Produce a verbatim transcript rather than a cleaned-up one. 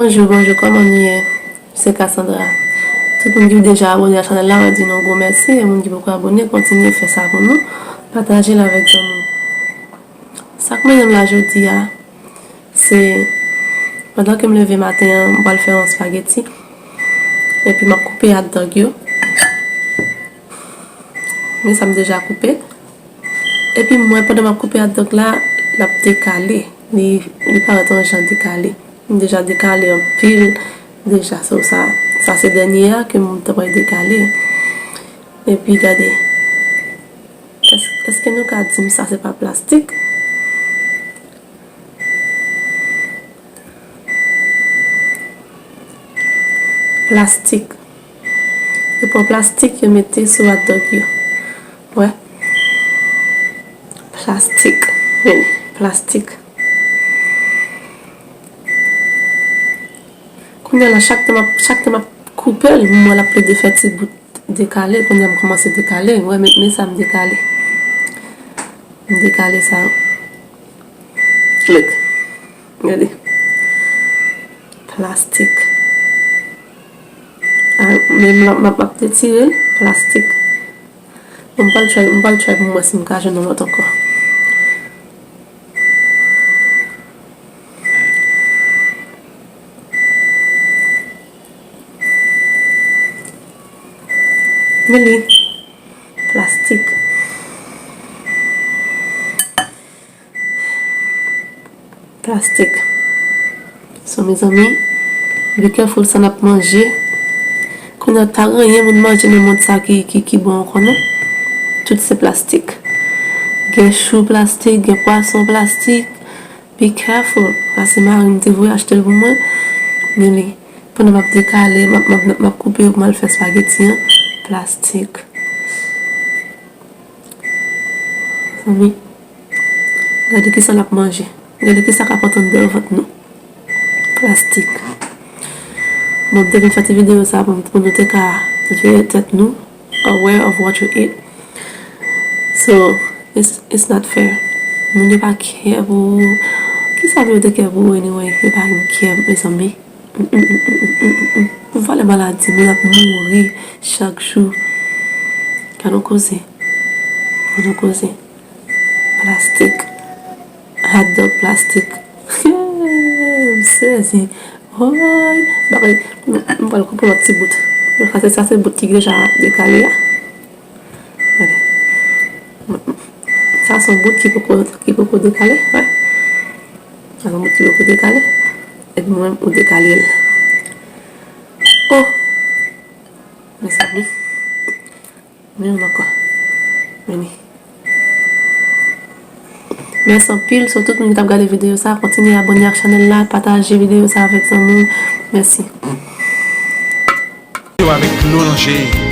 Bonjou, bonjou, kòman nou ye? Se Cassandra. Tout moun ki deja abòne a chanèl la, mwen di nou gwo mèsi. E moun ki poko abòne, kontinye fè sa pou nou. Pataje l avèk zanmi w. Sa k mennen m la jodi a, se pandan ke m leve maten an, m pral fè yon espageti. Epi m ap koupe hot dog yo. Men sa m deja koupe. Epi m wè pandan m ap koupe hot dog la, l ap dekale. Li, li parèt yon jan dekale. M deja dekale anpil deja. So, sa, sa se dènye a ke m t ap dekale. Epi gade. Èske, èske nou ka di m sa se pa plastik? Plastik. Yo pran plastik, yo mete sou hot dog yo. Wè. Plastik. Men, plastik. Kounye a la, chak tan m ap, chak tan m ap koupe l, m wè l ap plede fè ti bout dekale. Kounye a m kòmanse dekale. Wè, men, men sa m dekale. M dekale sa yo. Look. Gade. Plastik. Ah, men m ap, m ap, m ap detire l. Plastik. Bon, m pral try, m pral try pou m wè si m ka jwenn yon lòt ankò. Men li. Plastik. Plastik. So, mezanmi, be careful sa n ap manje. Kounye a, pa gen anyen moun manje nan mond sa ki, ki, ki bon ankò, non. Tout se plastik. Gen chou plastik, gen pwason plastik. Be careful. Sa se mari m te voye achte l pou mwen. Men li, pandan m ap dekale, m ap, m ap, m ap koupe pou m al fè espageti an. Plastik. Zanmi, gade kisa n ap manje. Gade kisa k ap antre anndan vant nou. Plastik. Bon, m te vin fè ti videyo sa pou, pou nou te ka veye tèt nou, aware of what you eat. So, it's, it's not fair. Moun yo pa care pou ou. Kisa pou yo te care pou ou anyway? Yo pa care, mezanmi. Pou valè maladi, moun ap mouri chak jou. Gade yon koze. Gade yon koze. Plastik. Hot dog plastik. M sezi. Woy. Bagay. M pral koupe yon ti bout. Sa se, sa se bout ki deja dekale a. Gade. Sa se yon bout ki poko, ki poko dekale, wè. Sa se yon bout ki poko dekale. Epi mwen, ou dekale l. Oh! Mezanmi. Men yon ankò. Men li. Mèsi anpil, sou tout moun ki t ap gade videyo sa. Kontinye abòne ak chanèl la, pataje videyo sa avèk zanmi w. Mèsi. Yo avèk dlo nan je.